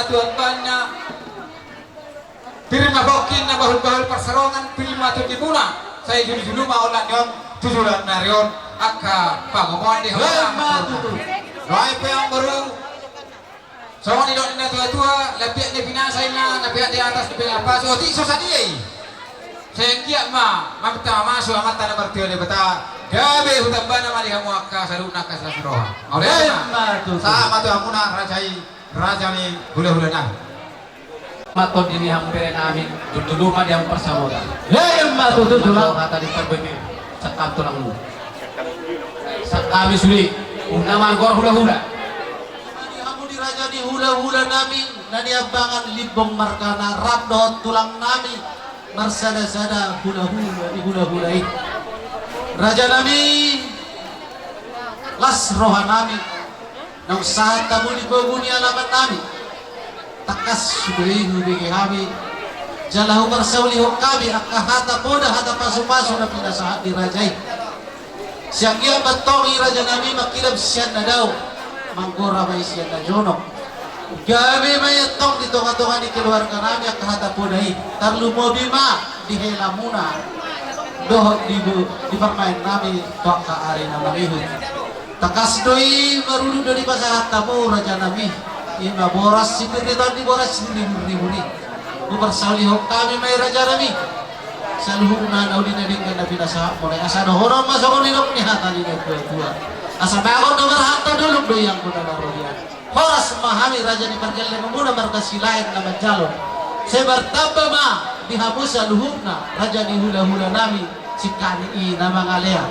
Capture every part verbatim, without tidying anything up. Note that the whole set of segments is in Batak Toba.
Tuhan banna. Pir ma pongki na bahul-bahul parsarongan, pir ma tondimuna. Sai julu-julu ma olat ni on tu joloan ni ari on angka pangomoan di hona. Emma tutu. Lae pe amang boru. Songon nidok ni na tua-tua, lampiak ni pinasa inna, lampiak di atas di pengapas, otik so sadia i. Sai anggiat ma, maminta mamasu Amanta na martua Debata, gabe hutambana ma di hamu angka saluhutna angka silas ni roha. Mauliate ma. Emma tutu. Sahat ma tu hamuna raja i, raja ni hula-hula nami. Ma tondi ni hamu bere nami, jolo-jolo ma di hamu parsamotan. Emma tutu tulang. Hata di parbue mi, sangkam tulang lu. Sangkami sude, unang margoar hula-hula. Di hamu di raja ni hula-hula nami, na niambangan Limbong margana rap dohot tulang nami, marsada-sada hula-hula di hula-hula i. Raja nami, las roha nami. Naung sahat hamu di pogu ni alaman nami. Tangkas do i hubege hami. Jala huparsaulihon hami angka hata poda, hata pasu-pasu na pinasahat ni raja i. Sian i ma antong i raja nami mangkilap sian na dao. Manggora ma i sian na jonok. Gabe ma i antong di tonga-tonga ni keluarga nami angka hata poda i. Tarlumobi ma di helamuna. Dohot di bu-, di parumaen nami tu angka ari na mangihut. Tangkas do i marudut do dipasahat hamu raja nami. I ma boras sipir ni tondi, boras sipir ni buri-buri. Huparsaulihon hami ma i raja nami. Saluhutna na uli na denggan na pinasahatmuna i. Asa dohonon ma songon nidok ni hata ni na tua-tua. Asa bagot na marhata, dolok do i anggo na marrodia. Horas ma hami raja ni pargellengonmuna marga Silaen na manjalo. Sai martamba ma di hamu saluhutna raja ni hula-hula nami. Singkat ni i na mangalea.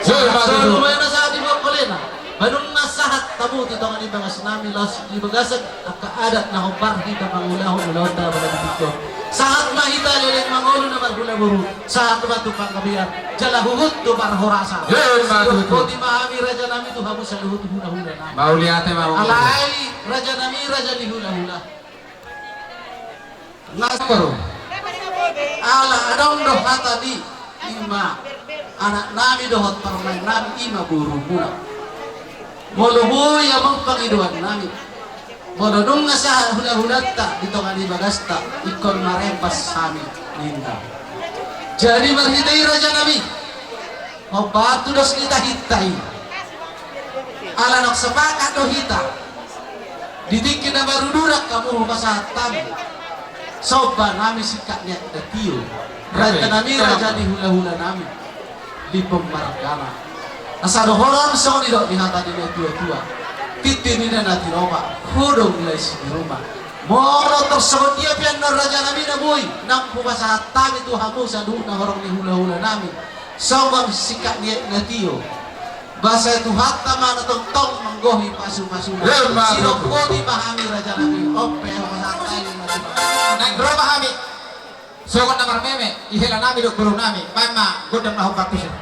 Sahat ma tutu. Sahat ma tutu. Sahat di bongkolena. Ba nunga sahat hamu tu tonga ni bagas nami, laos di bagasan angka adat na hombar hita mangulahon ulaonta pada di tingki on. Sahat ma hita leleng mangolu na marhula boru. Sahat ma tu panggabean jala huhut tu parhorasan. Emma tutu. Sidok boti ma hami raja nami tu hamu saluhut hula-hula nami. Mauliate ma. Alai raja nami raja ni hula-hula. Ngasparu. Ala adong do hata ni i ma anak nami dohot parumaen nami i ma borumuna. Molo boi amang pangidoan nami. Molo nunga sahat hula-hulanta di tonga ni bagasta ingkon marembas hami ninna. Jadi marhite i raja nami. Hombar tu dos ni tahinta i. Ala nunga sapakat do hita. Di tingki na maruduran hamu hupasahat hami. Somba nami singkat ni adat na tio. Raja nami raja ni hula-hula nami. Limbong margana. Asa dohonon songon nidok ni hata ni na tua-tua. Tintin ni na tinopa. Hudong lai si di rumah. Molo tor songon dia pe annon raja nami na boi. Nang hupasahat hami tu hamu saluhutna horong ni hula-hula nami. Songon singkat ni adat na tio. Ba sai Tuhanta ma na tongtong manggohi pasu-pasuna. Emma tutu. Sidok boti ma hami raja nami. Ompe hosa tai ma tu. Naeng ro ma hami. Songon na marmeme, i hela nami dohot boru nami. Baen ma gondang na hombar tusi.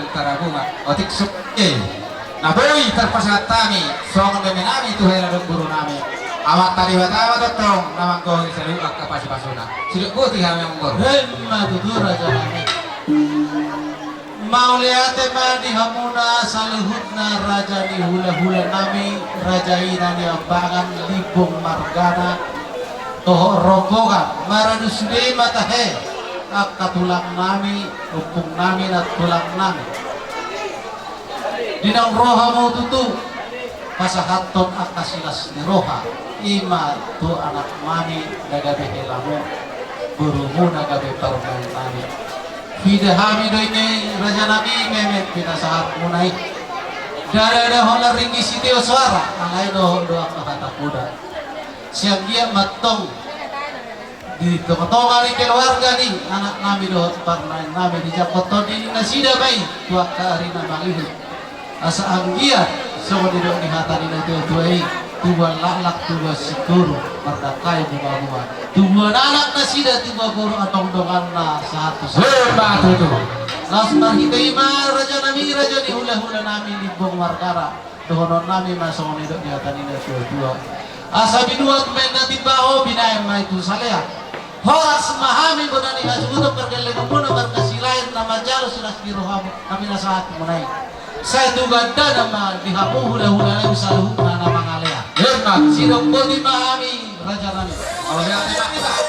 Tarabunga, otik suk, eh, na boi tarpasahat hami, songon meme nami tu hela dohot boru nami. Amanta Debata ma tongtong na manggohi saluhut angka pasupasuna. Sidok boti hami amangboru. Emma tutu raja nami. Mauliate ma di hamuna saluhutna raja ni hulahula nami, raja ina ni ambangan Limbong margana. Dohot rombongan, maradu sude ma tahe, angka tulang nami, ompung nami, nantulang nami. Di naung ro hamu tutu, pasahathon angka silas ni roha, ima tu anak nami na gabe helamu, borumu na gabe parumaen nami. Huida hami do i raja nami meme pinasahatmuna i. Ndada hona ringgit sitio soara, alai dohot do angka hata poda. Sai anggiat ma antong di tongatonga ni keluarga ni anak nami dohot parumaen nami dijangkon tondi ni nasida ma i tu angka ari na mangihut. Asa anggiat songon nidok ni hata ni natuatua i, tubuan laklak tubuan singkoru, mardangkai bungabunga, tubuan anak nasida tubuan boru antong donganna sahat tu sahat. Emma tutu. Laos marhite i ma raja nami, raja ni hulahula nami Limbong margana. Dohonon nami ma songon nidok ni hata ni natuatua. Asa binuat ma inna timbaho, binahen ma i tu salean. Horas ma hami bona ni hasuhuton pargellengonmuna marga Silaen na manjalo silas ni roha na pinasahatmuna i. Sai tu gandana ma di hamu hulahula nami saluhutna na mangalean. Emma. Sidok boti ma hami raja nami. Mauliate ma.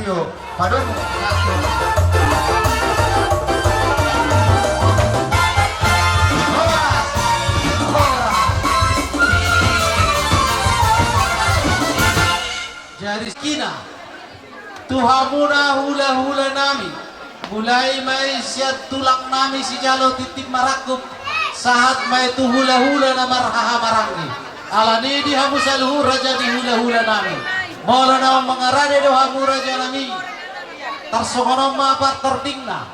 Yo, padon. Jadi kina tu hamuna hulahula nami, mulai ma i sian tulang nami sijalo tintin marangkup, sahat ma i tu hulahula na marhahamaranggi. Alani i di hamu saluhut raja ni hulahula nami, molo naung mangarade do hamu raja nami, tarsongon on ma partordingna.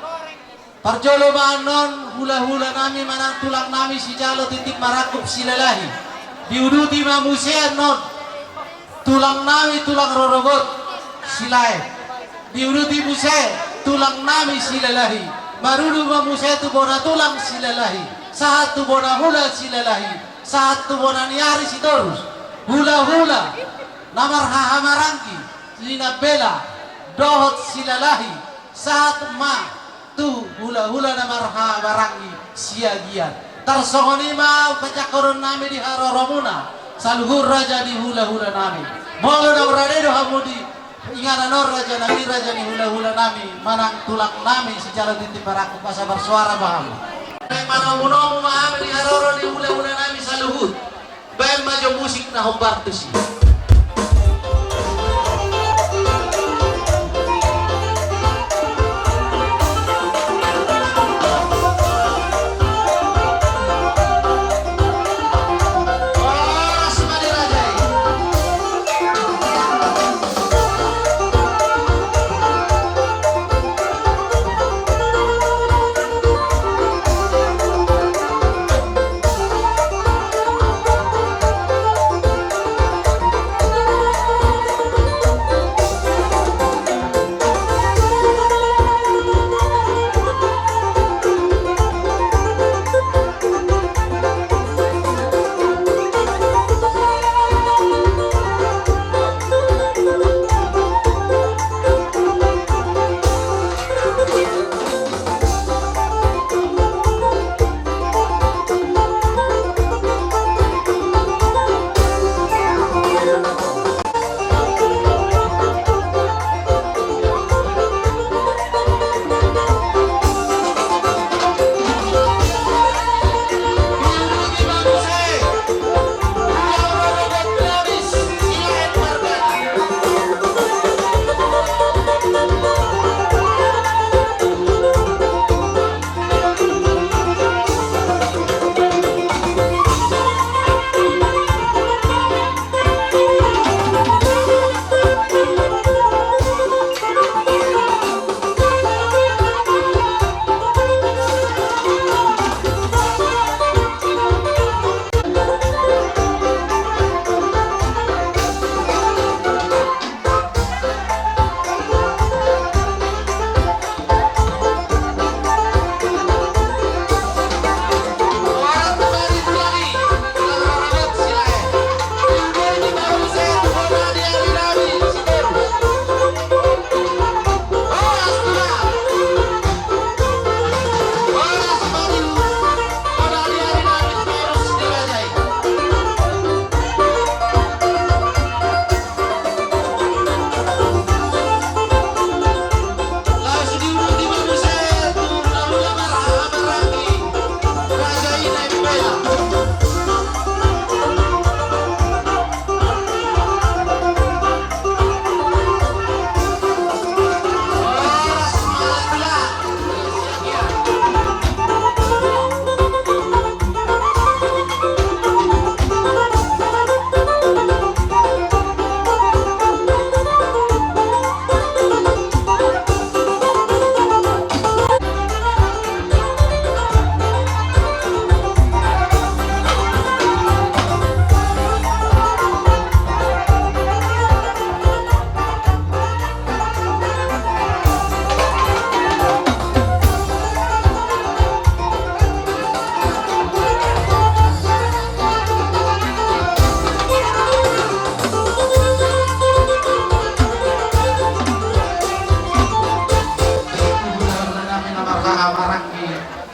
Parjolo ma annon hulahula nami manang tulang nami sijalo tintin marangkup Silalahi. Diuduti ma muse annon tulang nami tulang rorogot Silae. Diuduti muse tulang nami Silalahi. Marudut ma muse tu bona tulang Silalahi, sahat tu bona hula Silalahi, sahat tu bona ni ari Sitorus. Hulahula na marhahamaranggi, Sinambela dohot Silalahi, sahat ma tu hulahula na marhahamaranggi Siagian. Tarsongon i ma panjangkonon nami di haroromuna saluhut raja ni hulahula nami. Molo naung rade do hamu di inganan on raja nami, raja ni hulahula nami manang tulang nami sijalo tintin marangkup, asa marsoara ma hamu. Naeng manomunomu ma hami di haroro ni hulahula nami saluhut. Baen ma jo musik na hombar tusi.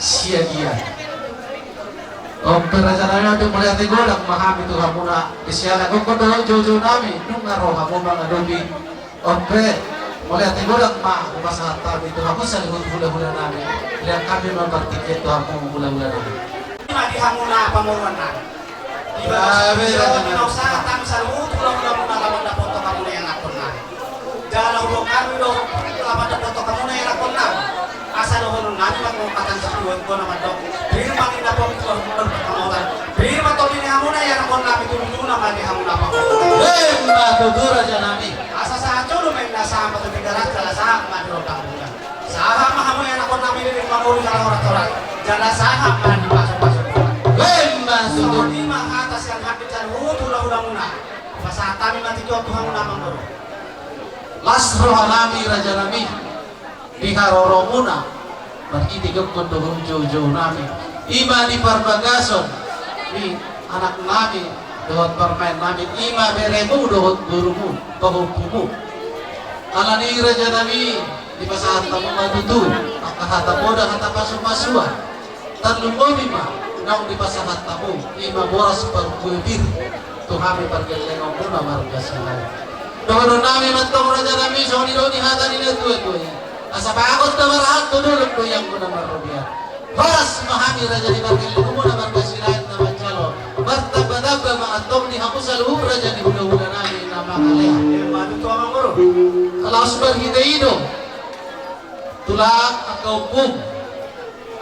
Siagian. Ompe raja nami, ate mauliate godang ma hami tu hamuna, siala gokkon dohot joujou nami nunga ro hamu mangadopi. Ompe Mauliate godang ma hupasahat hami tu hamu saluhut hulahula nami. Lehon hami ma partingkian tu hamu hulahula nami. Ima di hamuna pamoruan nami. Di bagasan di na hupasahat hami saluhut hulahula muna lam mandapothon hamuna ianakhon nami. Jala huboan hami do lam mandapothon hamuna ianakhon nami. Asa dohonon nami ma tu angka situan na mandok. Pir ma ninna pongki tu hamu na marpamoruan. Pir ma tondi ni hamuna ianakhon nami tu duduna ma di hamuna pamoruan. Emma tutu raja nami. Asa sahat jolo ma inna sahat ma tu Tigaras jala sahat ma di Rondang Bulan. Sahat ma hamu ianakhon nami di Rimba Muru jala horas-horas. Jala sahat ma di pasupasu Tuhan. Emma tutu. Songon i ma hata sian hami saluhut hulahula muna. Pasahat hami ma tingki on tu hamuna amangboru. Las roha nami raja nami. Di haroro muna, marhite gokhon dohot joujou nami, ima di parbagason ni anak nami dohot parumaen nami, ima beremu dohot borumu, pahompumu. Alani i raja nami, dipasahat hamu ma tutu angka hata poda, hata pasu-pasuan. Tarlumobi ma naung dipasahat hamu, ima boras parbue pir tu hami pargellengon muna marga Silaon. Dohonon nami ma antong raja nami, songon i do di hata ni na tua-tua i. Asa bagot na marhalto, dolok do ianggo na marrobean. Horas ma hami raja ni pargellengon muna marga Silaon na manjalo. Martamba-tamba ma antong di hamu saluhut raja ni hulahula nami na mangalean. Ima tutu amangboru. Laos marhite i do tulang angka ompung.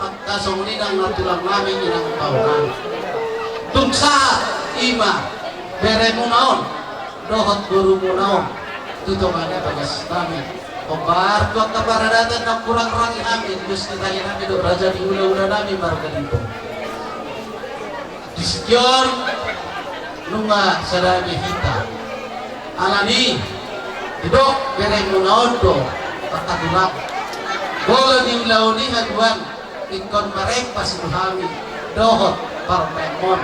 Angka songon i nang na tulang nami, inang bao nami. Dung sahat ima beremuna on dohot borumuna on tu tonga ni bagas nami. Hombar tu angka paradatan na hurang-rangi hami, Gusti Tahi nami dohot raja ni hulahula nami marga Limbong. Di sitior nunga sada be hita. Alani i didok beremuna on do angka tulang. Molo di ulaon i haduan ingkon marempas do hami dohot parumaenmon.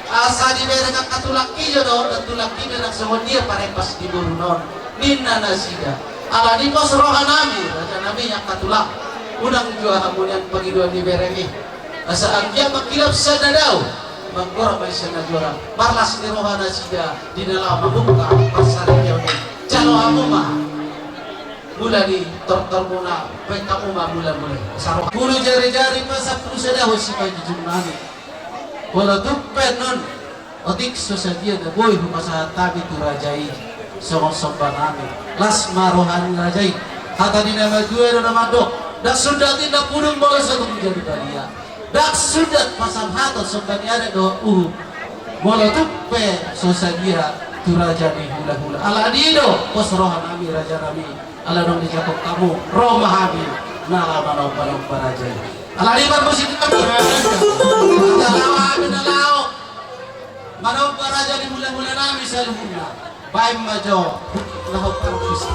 Asa dibereng angka tulang i jo do, dan tulang i do nang songon dia parempas di boruna on, ninna nasida. Alani i pos roha nami raja nami angka tulang, unang jua hamu nian pangidoan ni bereng i. Asa anggiat mangkilap sian na dao, manggora ma i sian na juara. Marlas ni roha nasida di na laho mamungka parsaripeon i. Jalo hamu ma mula ni tortormuna, baen hamu ma mula-mula i. Asa roha. Pulu jari-jari pasampulu sada ho simanjujung nami. Molo tung pe annon otik so sadia na boi hupasahat hami tu raja i songon somba nami. Las ma roha ni raja i. Hata ni na matua do na mandok, ndang sundat indahan pudung molo so tung jadi badia. Ndang sundat pasamhaton somba ni adat dohot uhum molo tung pe so sadia tu raja ni hulahula. Alani i do pos roha nami raja nami. Ala dung dijangkon hamu, ro ma hami na laho manomba-nomba raja i. Alani i parmusik nami. Ala laho hami na laho manomba raja ni hulahula nami saluhutna. Baen ma jo na hot parmusik.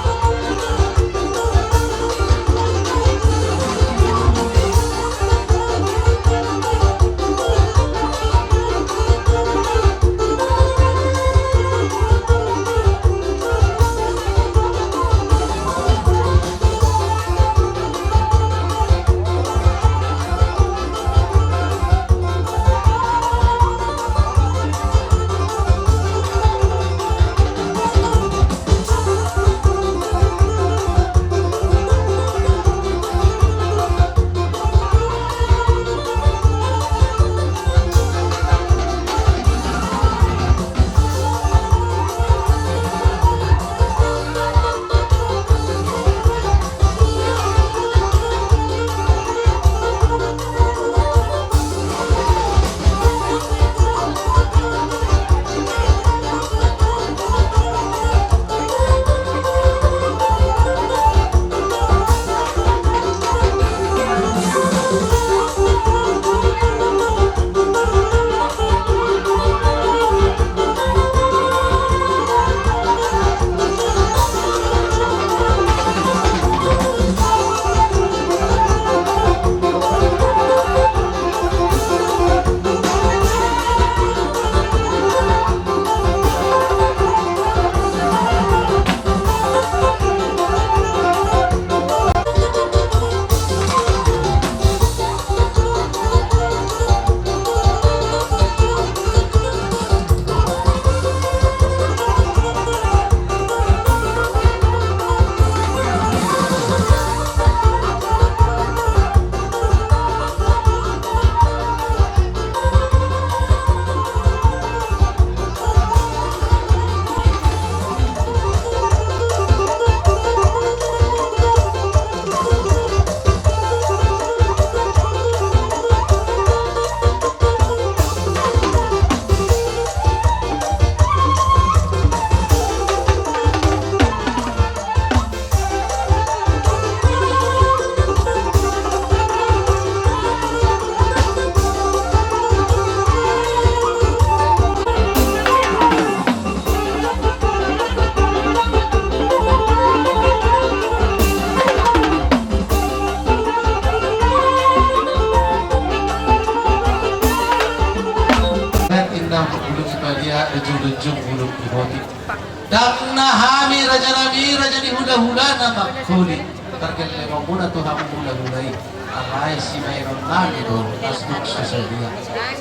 Ujung bulung di boti. Dang na hami raja nami, raja ni hulahula na mangkuli. Targelleng muna tu hamu hulahula i. Alai sibaenon nami do, asduk susadia.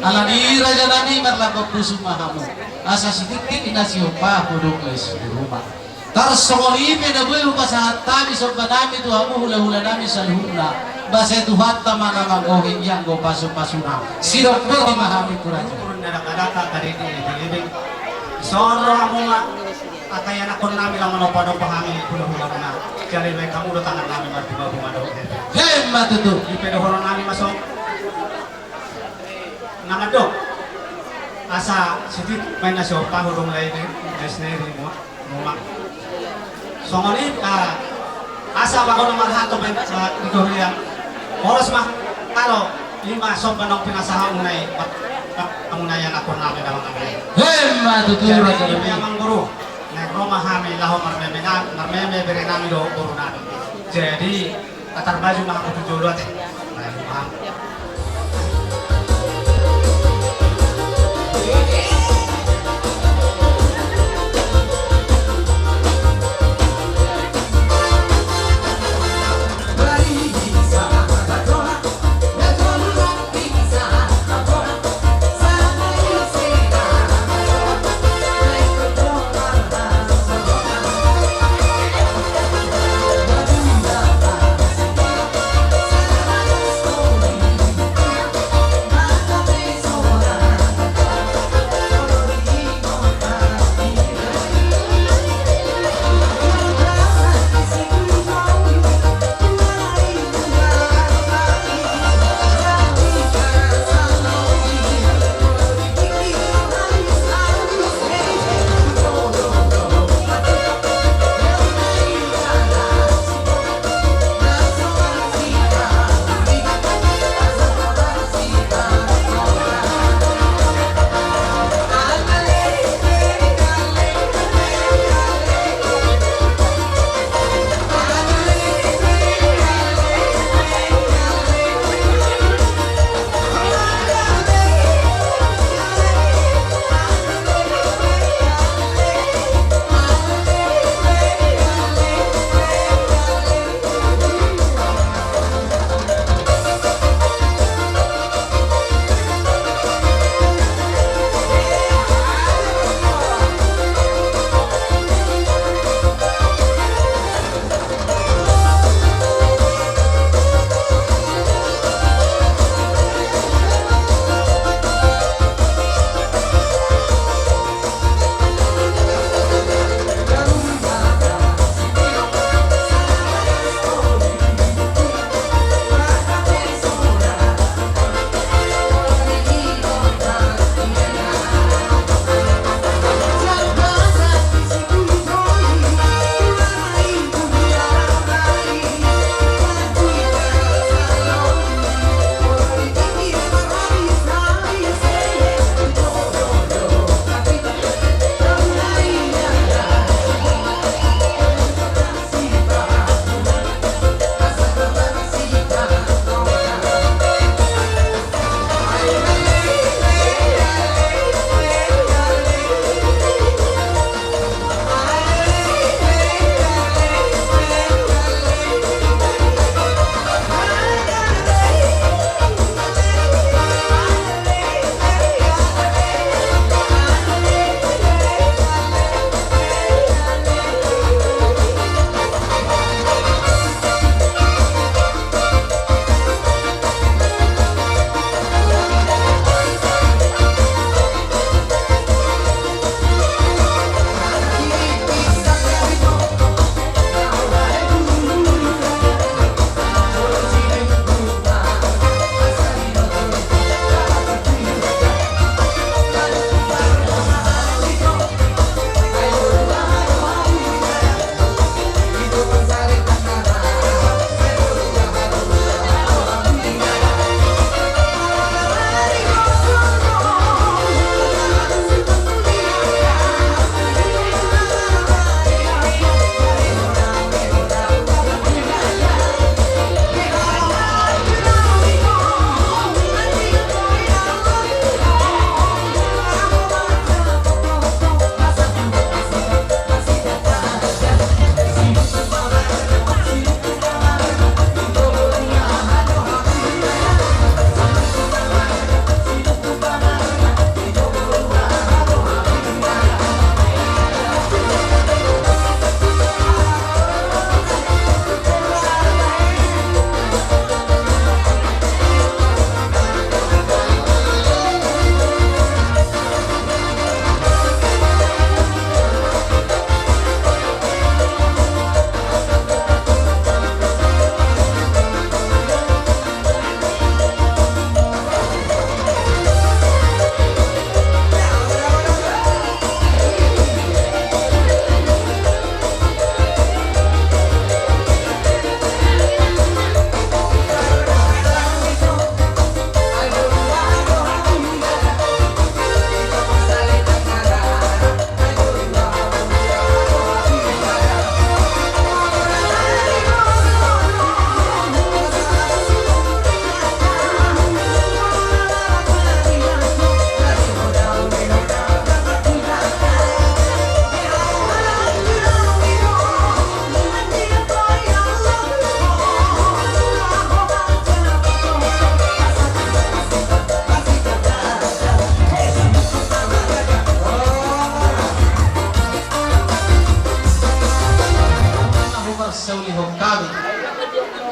Alani raja nami marlapok pusu ma hamu. Asa sitiktik na siompa hudung les di rumah. Tarsongon i pe na boi hupasahat hami somba nami tu hamu hulahula nami saluhutna. Basa Tuhanta ma na manggohi i anggo pasupasuna. Sidok boti ma hami tu raja. Turun na dakdadak tadi di, di, di. Soro hamu ma. Angka ianakhon nami laho manopadopa hami hulahula muna. Jadi baen hamu do tangan nami marbungabunga do. Hema tutu. Ipe dohonon nami ma so. Na mandok. Asa sitik baen na siompa hudung lae di. Songon i, ah, asa bagono marhato baen, ah, di goria. Boros ma, kalo lima somba naung pinasahat muna i, ba-, ba-, muna ianakhon nami na mangalai. Hema tutu. Jadi raja nami. Amang boru, naeng ro ma hami laho marmeme na-, marmeme bere nami dohot boru nami. Jadi, Atar maju ma hamu tu jolo ate. Maju ma hamu.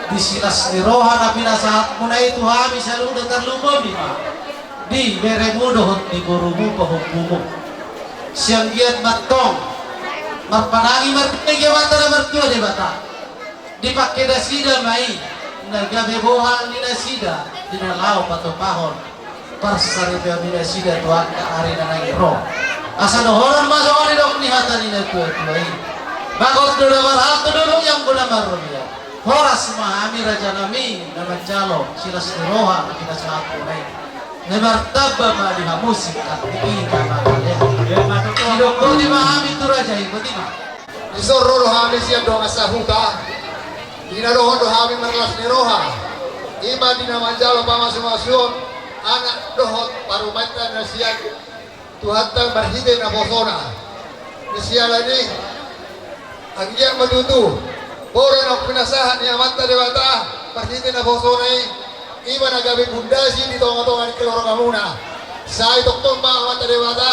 Di silas ni roha na pinasahatmuna i tu hami saluhutna, tarlumobi ma di beremu dohot di borumu pahompumu. Sian dia ma antong marpanangi martangiang di Amanta na martua Debata. Dipangke nasida ma i na gabe bohal ni nasida di na laho patupahon parsaripeon ni nasida tu angka ari na naeng ro. Asa dohonon ma songon nidok ni hata ni natuatua i: Bagot do na marhalto, dolok i anggo na marrobean. Horas ma hami rajanami na manjalo silas ni roha na pinasahatmuna i. Na martamba ma di hamu singkat ni i na mangalean. Sidok boti ma hami tu raja i, boti ma. Dison ro do hami sian dongan sahuta, di na dohot do hami marlas ni roha, i ma di na manjalo pamasumasuon anak dohot parumaenta na sian Tuhanta marhite naposona. Di siala ni i, anggiat ma tutu boru na pinasahat ni Amanta Debata marhite naposona i, i ma na gabe pundasi di tongatonga ni keluargamuna. Sai tongtong ma Amanta Debata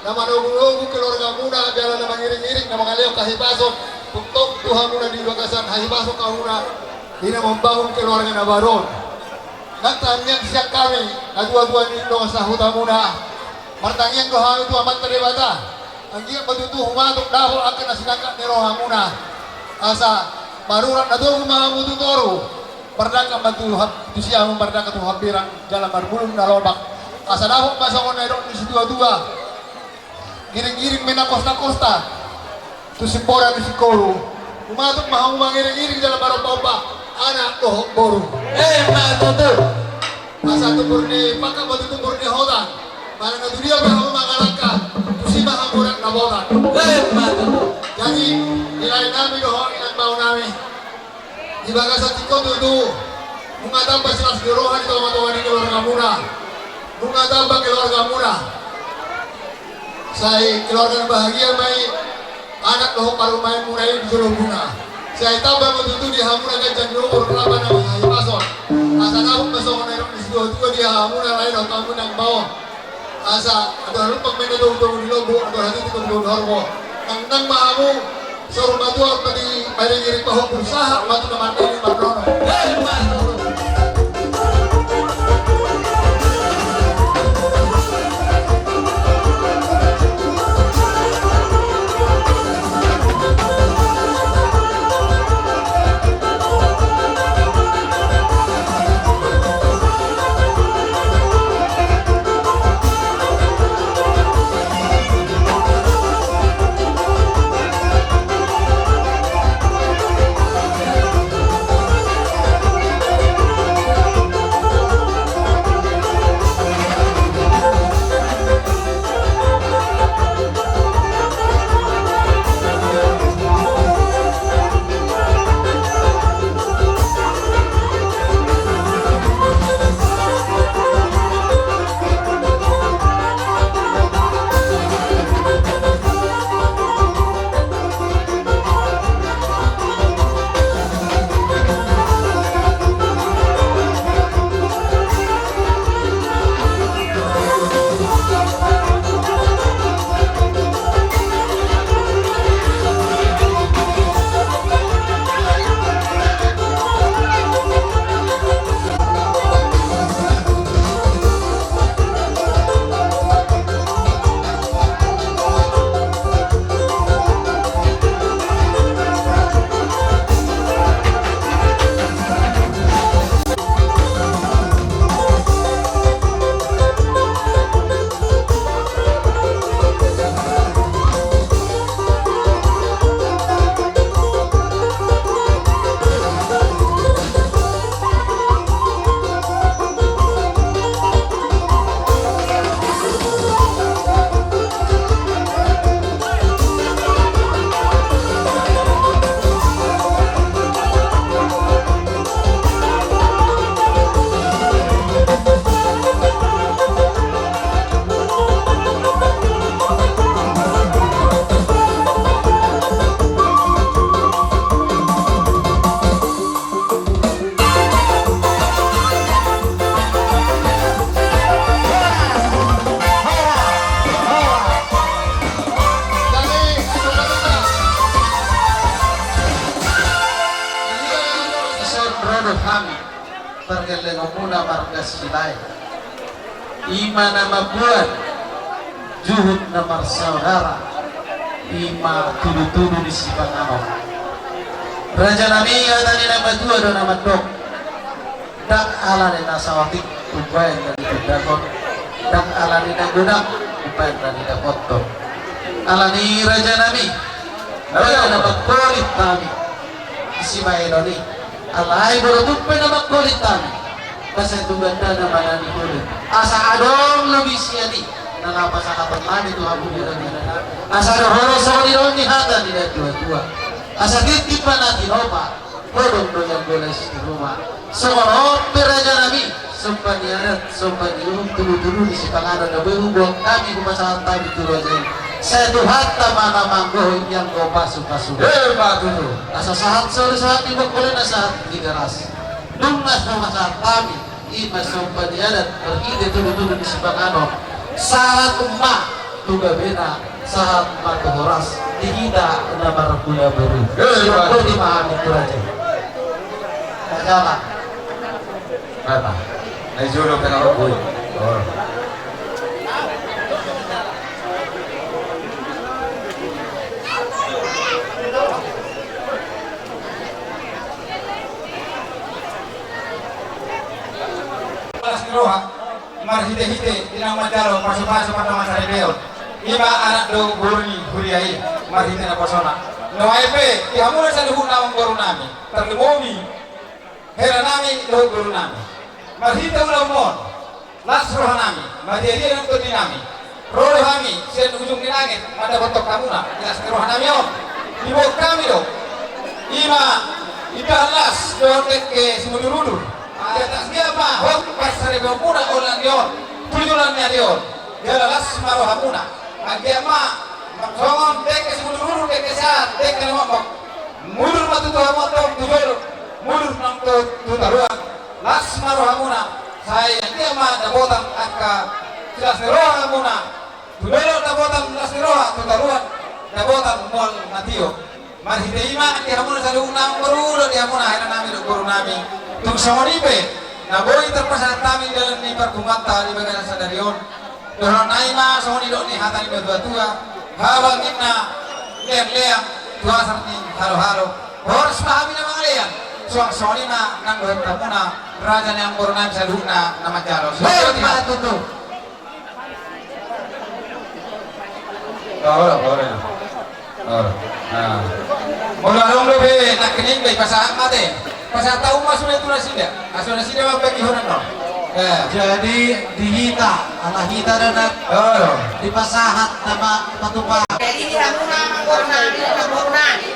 na manogunogu keluargamuna jala na mangiringiring na mangalehon hahipason tongtong tu hamuna di bagasan hahipason hamuna di na mambangun keluarga na baru on. Nang tangiang sian hami natuatua ni dongan sahutamuna, martangiang do hami tu Amanta Debata, anggiat ma tutu humatok dapot angka na sinangkap ni rohamuna, asa marurat na togu ma hamu tu toru, mardangka ma tu hab-, tu siamun, mardangka tu hambirang jala marbulung na lomak, asa dapot ma songon na nidok ni situatua: Giringgiring ma na kostakosta tu simboran ni singkoru. Humatok ma hamu mangiringiring jala marombaomba anak dohot boru. Emma tutu. Asa tumbur ni pangkat ma tumbur ni hotang, manang na tu dia pe hamu mangalangka, tusi ma hamu rap na botak. Emma tutu. Jadi, di lae nami dohot inang bao nami, di bagasan tingki on tutu, nunga tamba silas ni roha di tongatonga ni keluargamuna. Nunga tamba keluargamuna. Sai keluarga na bahagia ma i anak dohot parumaenmuna i di jolomuna. Sai tamba ma tutu di hamuna ganjang ni umur, rap ma na manghahipason. Asa dapot ma songon na nidok ni situatua di hamuna lae dohot hamu inang bao. Asa andor na lumbang ma inna togutogu ni lombu, andor na hatiti togutogu ni horbo. Nangnang ma hamu saur matua, padi mairingiring pahompu, sahat ma tu na mandele marnono. Hami pargellengonmuna marga Silae, i ma na mamboan juhut na marsaudara, i ma tudutudu ni sipanganon. Rajanami, hata ni na matua do na mandok: Ndang ala ni na saotik umbaen na nitindangkon, ndang ala ni na godang umbaen na nidapothon. Alani i, rajanami, ndang na mangkolit hami di sibahenon i. Alai molo tung pe na mangkolit hami, asa tu gandana ma na niholit. Asa adong lobi sian i na laho pasahaton hami tu hamu di rajanami. Asa adong horas songon i do ni hata ni natuatua: Asa tintin ma na tinopa, godang do ianggo las ni ruma. Songon on pe, rajanami, somba ni adat, somba ni uhum, tudutudu ni sipanganon na boi huboan hami, hupasahat hami tu raja i. Sai Tuhanta ma na manggohi ianggo pasupasu. Emma tutu. Asa sahat solu, sahat ni bongkol, na sahat ni Tigaras. Dung na so pasahat hami, i ma somba ni adat marhite tudutudu ni sipanganon. Sahat ma tu gabena, sahat ma tu horas di hita na marhula boru. Eh, sian boti ma hami tu raja i. Raja ma. Raja. Ai jolo pe na boi. Oh. Las ni roha marhitehite di na manjalo pasupasu pardongansaripeon. I ma anak dohot boru ni huria i marhite naposona. Nuaeng pe di hamuna saluhutna amangborunami, tarlumobi helanami dohot borunami, marhite ulaonmon las rohanami, mardiadia nang tondinami. Ro do hami sian ujung ni langit mandapothon hamuna di las ni rohanami on. Diboan hami do i ma imbahan las dohot dengke simudurudur. Anggiat, anggiat ma hot parsaripeonmuna olat ni on tu joloan ni ari on, jala las ma rohamuna. Anggiat ma songon dengke simudurudur, dengke sahat, dengke na mokmok. Mudur ma tutu hamu antong tu jolo, mudur nang tu, tu toruan. Las ma rohamuna, sai anggiat ma dapotan angka silas ni roha hamuna. Tu jolo dapotan las ni roha, tu toruan dapotan mual na tio. Marhite i ma di hamuna saluhutna amangboru dohot di hamuna helanami dohot borunami. Tung songon i pe na boi tarpasahat hami di dalan ni parpunguanta di bagasan sadari on. Dohonon nai ma songon nidok ni hata ni natuatua: Haba ninna leanlean tu asar ni halohalo, horas ma hami na mangalean. Suang songon i ma nang dohot hamuna raja ni amangborunami saluhutna na manjalo. Emma tutu. Ora, ora. Ora. Nah. Molo adong dope nangkining, dipasahat ma ate. Pasahat hamu ma sude tu nasida. Asa nasida ma pangihononna. Ya. Jadi di hita, ala hita do na, ora, dipasahat nama patupa. Jadi di hamuna amangborunami, amangborunami.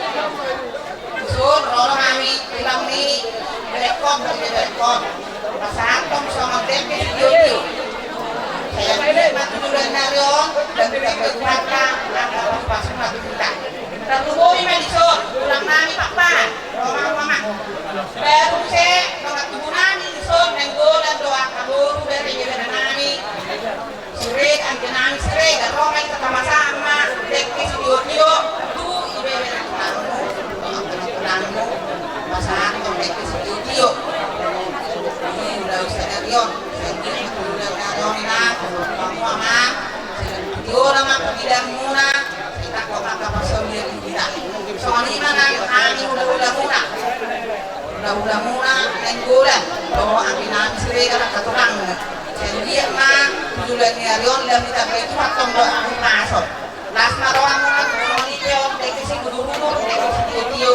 Dison ro do hami tulang ni Balekkon, ni Balekkon. Pasahathon songon dengke sitio-tio. Sai anggiat ma tu joloan ni ari on, dan tu joloan ni ari on, angka pasupasuna tu hita. Tarlumobi ma dison tulangnami Pakpahan, ro ma hamu, amang. Baru muse dongan tubunami dison Nainggolan dohot angka boru, bere ni berenami. Siregar, angginami Siregar, ro ma hita pasahat ma dengke sitio-tio tu ibebere ni tulangmu, tu tulangmu, pasahathon dengke sitio-tio. Di ulaon sadari on, sai anggiat ma tu joloan ni ari on, inang, hamu, amang, sai tio ma pangidoanmuna, sai tangkok angka parsaulian di hita. Songon i ma nang hami hulahulamuna. Hulahulamuna Nainggolan dohot angginami Siregar, angka tulangmu. Sai anggiat ma tu joloan ni ari on lam ditambai Tuhan tong dohot hahipason. Las ma rohamuna, songon i pe on dengke simudurudur, dengke sitio-tio.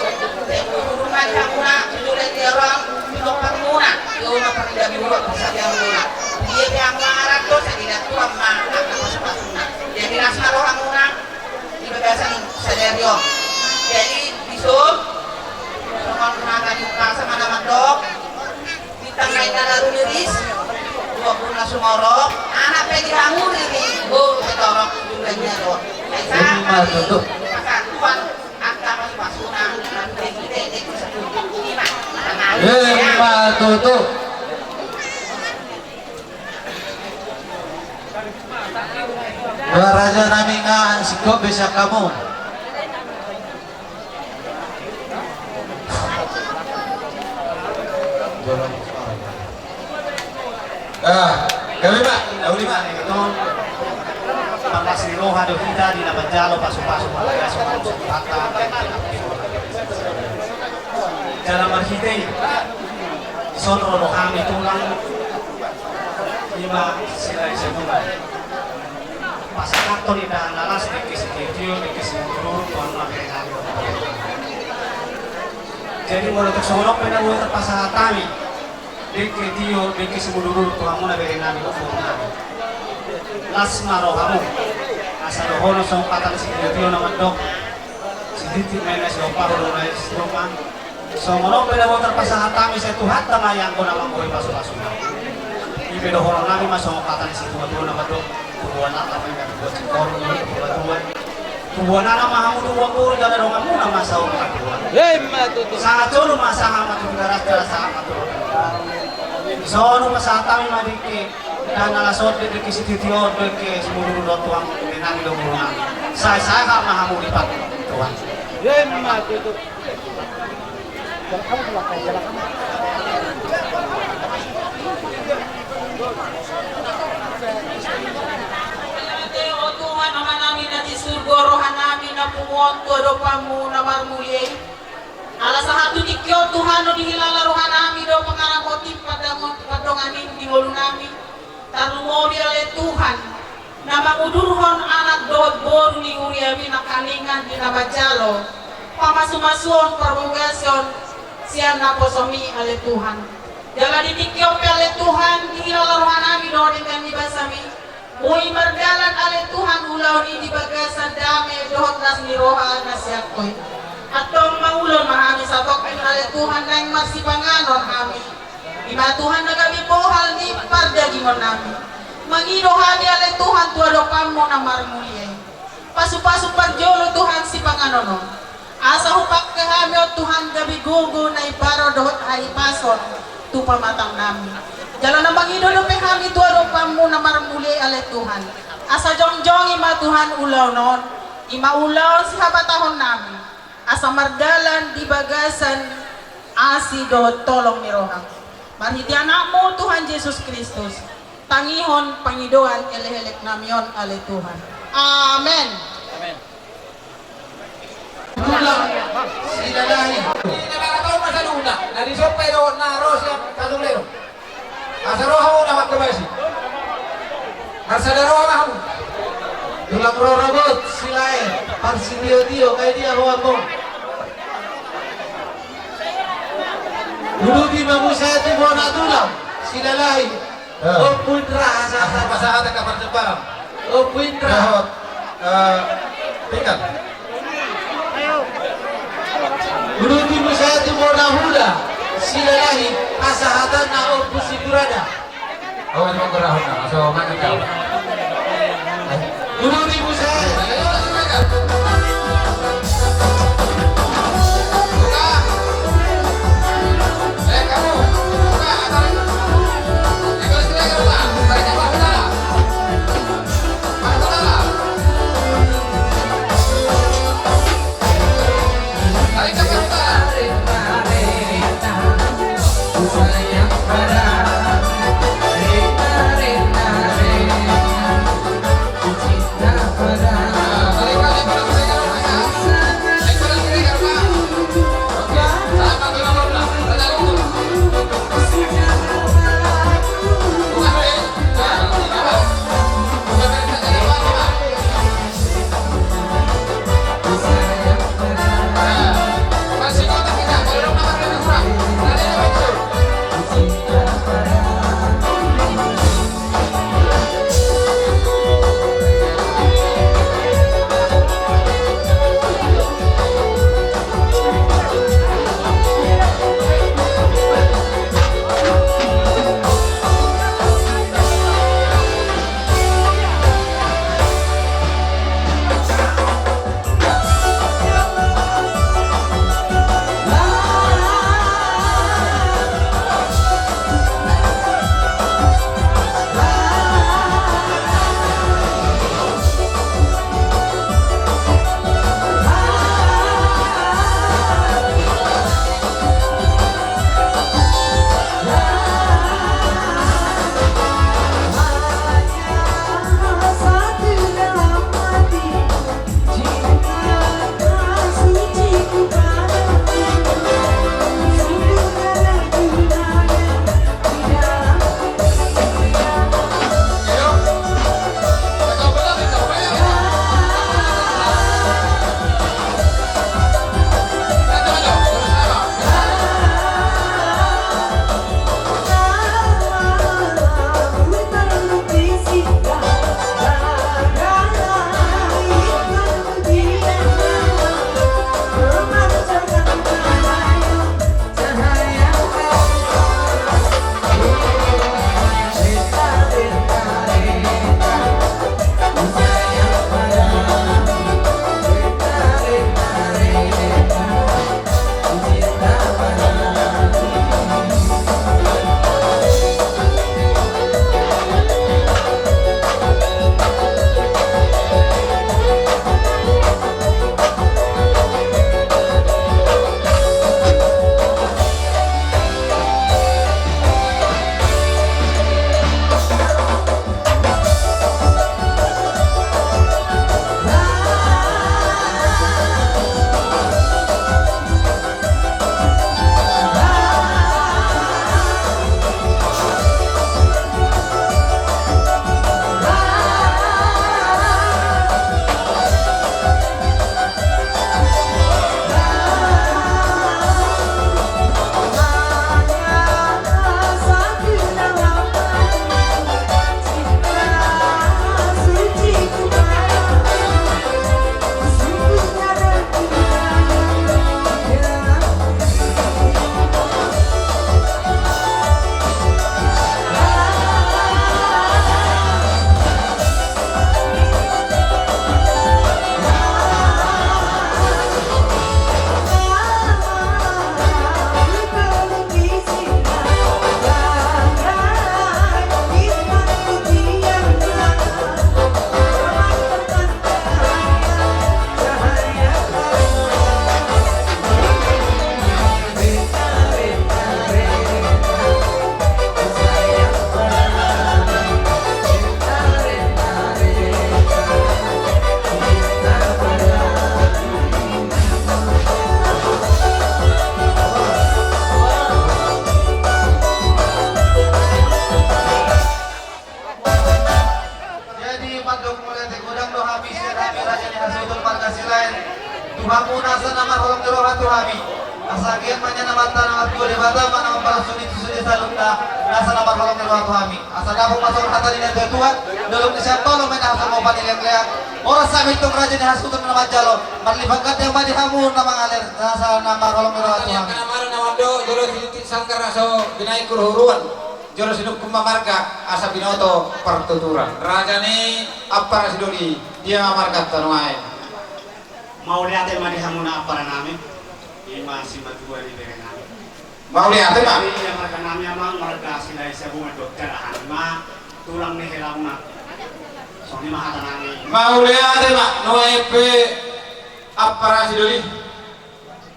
Sai mudurudur ma di hamuna tu joloan ni ari on pinomparmuna. Tio ma pangidoanmuna, parsaulianmuna. Dia pe hamu mangaranto, sai didok Tuhan ma angka pasupasuna. Jadi las ma rohamuna di bagasan sadari on. Jadi dison songon hata ni umpasa ma na mandok: Bintang na inna na rumiris, dua pulu na sumorop, anak pe di hamu riri, boru pe torop, tu joloan ni ari on. Ai sahat ma di pasahat Tuhan angka pasupasuna. Emma tutu. Dua raja nami, nga singkop be sian hamu. Ah, gabe ma, na uli ma. Parlas ni roha do hita di na manjalo pasupasu, pasupasu. Jala marhite i, dison ro do hami tulang, ima Silahi Sibulan. Pasahathon indahan na las, dengke sitio-tio, dengke simuduruduru, tu hamuna bere nami. Jadi molo tung songon on pe na boi tarpasahat hami dengke tio, dengke simuduruduru tu hamuna bere nami, tu hamuna. Las ma rohamu. Asa dohonon songon hata ni sitio-tio na mandok: Sititi ma i na siompa, hurang na i si ruma. Songon on pe na boi tarpasahat hami, sai Tuhanta ma i anggo na manggohi pasupasuna. I pe dohonon nami ma songon hata ni situatua na mandok: Tubuan anak ma i na tubuan singkoru, tubuan tubuan. Tubuan anak ma hamu, tubuan boru, jala donganmuna ma saur matua. Ima tutu. Sahat solu ma sahat ma tu Tigaras, jala sahat ma tu Rorobot. Dison hupasahat hami ma dengke, indahan na las on, dengke sitio-tio, dengke simuduruduru, tu hamuna bere nami dohot boru nami. Sai sahat ma hamu di Tuhan. Ima tutu. O Tuhan, Ama nami na di surgo, roha nami na pungu on tu adopanmu na marmulia i. Ala sahat tu tingki on, Tuhan, dihilala roha nami do pangaramoti pardongan-, pardongan i di ngolu nami. Tarlumobi ale Tuhan, na mangudurhon anak dohot boru ni huriami nangkaningan di na manjalo pamasumasuon, parbagason sian naposami ale Tuhan. Jala di tingki on pe ale Tuhan, dihilala roha nami do denggan ni basami. Boi mardalan ale Tuhan ulaon i di bagasan dame dohot las ni roha na sian Ho i. Antong mangulon ma hami satongkin ale Tuhan, naeng marsipanganon hami. Ima Tuhan na gabe bohal ni pardagingon nami. Mangido hami ale Tuhan tu adopanmu na marmulia i. Pasupasu parjolo Tuhan sipanganon on. Asa hupangke hami on Tuhan gabe gogo na imbaru dohot hahipason tu pamatang nami. Jala na mangido dope hami tu adopanmu na marmulia i ale Tuhan. Asa jongjongi ma Tuhan ulaon on. Ima ulaon sihabatahon nami. Asa mardalan di bagasan asi dohot holong ni roham. Marhite Anakmu Tuhan Jesus Kristus, tangihon pangidoan elek-elek nami on ale Tuhan. Amen. Amen. Tulang Silalahi. Asa roha ma hamu. Tulang Rorobot, Silae, parsitio-tio, nunga dia roha hamu. Uduti ma muse tu bona tulang Silalahi. Eh. Ompu Indra, asa, asa, asa, asa, asa, asa, asa, Ompu Indra. Dohot, eh, Pikal. Uduti muse tu bona huda Silalahi, pasahatanna Ompu Siburada. Oh, ini mau gerahon, nah, so, mana kau? Uduti muse. Pamu nasa na marholong ni roha tu hami. Asa gian ma nian Amanta na martua Debata ma na mambalas sude tu sude saluhutna nasa na marholong ni roha tu hami. Asa dapot ma songon hata ni na tuatua, dolok ni sian tolo ma na hasongopan ni leakleak. Horas hami tong raja ni hasuhuton na manjalo. Marlipat gandeng ma di hamu na mangalir nasa na marholong ni roha tu hami. Jolo sitintin sanggar aso binahen huruhuruan. Jolo sinungkun ma marga asa binoto partuturan. Raja ni ampara sidoli, dia ma marganta nuaeng? Mauliate ma di hamuna ampara nami. Ima simatua ni bere nami. Mauliate ma. Jadi ia marga nami amang marga Silahisabungan do, jala hami ma tulang ni helamuna. Songon i ma hata nami. Mauliate ma. Nuaeng pe ampara sidoli,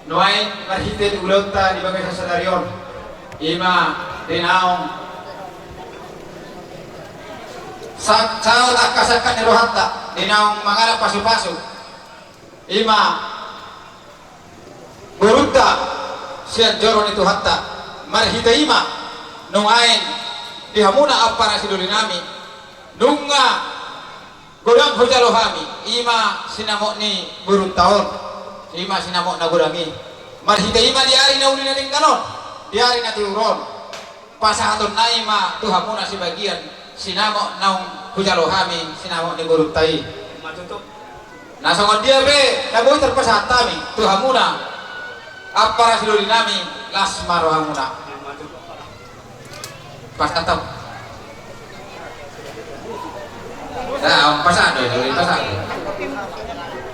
nuaeng marhite di ulaonta di bagasan sadari on, ima di naung sa-, saut angka sangkap ni rohanta di naung mangalap pasupasu, ima borunta sian joro ni Tuhanta. Marhite i ma nuaeng di hamuna ampara sidoli nami, nunga godang hujalo hami, ima sinamot ni borunta on, ima sinamot na godang i. Marhite i ma di ari na uli na denggan on, di ari na tiur on, pasahatonna i ma tu hamuna sebagian sinamot naung hujalo hami, sinamot ni borunta i. Na songon dia pe na boi tarpasahat hami tu hamuna ampara sidoli nami, las ma rohamuna. Pasahat. Nah, pasahat do, pasahat do.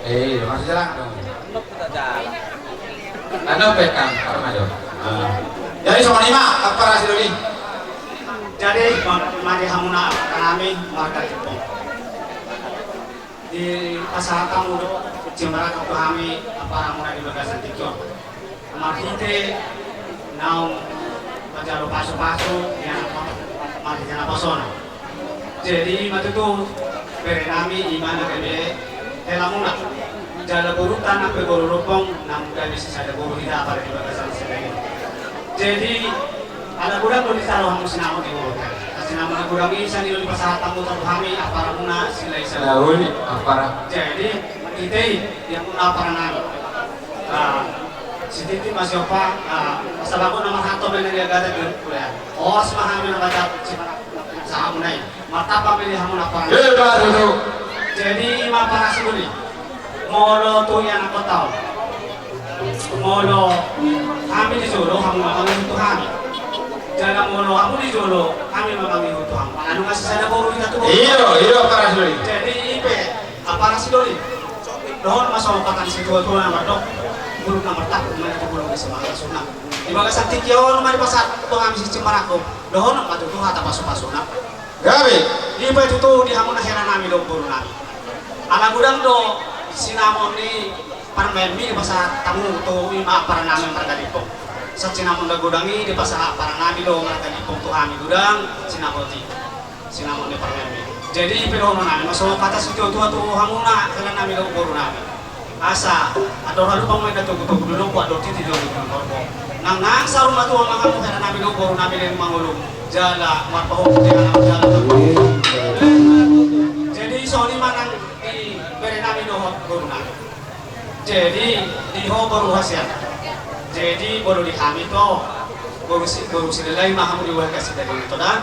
Eh, masih jalan dong. Anu pe kan, apa aja? Ah. Jadi songon i ma ampara sidoli. Jadi ma di hamuna nami marga Limbong. Dipasahat hamu do, jembaran tu hami ampara muna di bagasan tingki on. Marhite naung manjalo pasupasu, ia na marhite naposona. Jadi ma tutu bere nami ima na gabe helamuna. Jala borunta nang pe boru Limbong, naung gabe sisada boru hita apala di bagasan sadari on. Jadi ala godang do dijalo hamu sinamot ni borunta. Sinamot na godang i sian i do dipasahat hamu tu hami amparamuna Silahisabungan. Jadi hita i, ia muna ampara nami. Ah, sitintin ma siompa, ah, asa bagot na marhato ma na niagatan di kuliah. Horas ma hami na baca sahat muna i. Martamba ma di hamuna ampara. Jadi ima ampara sidoli. Molo tu ia na kota on. Molo hami di jolo, hamu ma mangihut tu hami. Jala molo hamu di jolo, hami ma mangihut tu hamu. Ala nunga sisada boru hita tu boru. Iyo, iyo ampara sidoli. Jadi i pe ampara sidoli. Dohon ma songon hata ni situatua na mandok, bulung na martangkung ma na tu bulung ni simangasunna. Di bagasan tingki on ma dipasahat tu hami sijembaranku. Dohon ma tutu hata pasupasuna. Gabe. I pe tutu di hamuna hela nami dohot boru nami. Ala godang do sinamot ni parumaenmi dipasahat hamu tu ima ampara nami marga Limbong. Songon sinamot na godang i dipasahat ampara nami do marga Limbong tu hami godang sinamot i. Sinamot ni parumaenmi. Jadi i pe dohonon nami ma songon hata situatua tu hamuna hela nami dohot boru nami. Asa andor halumpang ma inna togutogu, dolok buat do titi do di horbo. Nang nang saur matua ma hamu hela nami dohot boru nami, leleng mangolu jala marpahohot di anak jala. Jadi songon i ma nang di bere nami dohot boru nami. Jadi di ho boru hasian. Jadi molo di hami do boru si, boru Silalahi ma hamu di warga Silalahi, to da.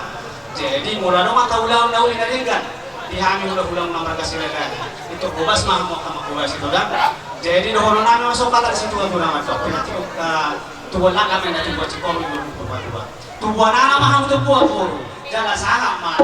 Jadi molo adong angka ulaon na uli na denggan di hami hulahula na marga Silalahi, itu hobas ma hamu angka manghobasi, to da. Jadi dohonon nami ma songon hata ni situatua na mandok, pina tu, eh, tubuan langka ma inna tubuan sikoru, tubuan tubuan. Tubuan anak ma hamu, tubuan boru. Jala sahat ma.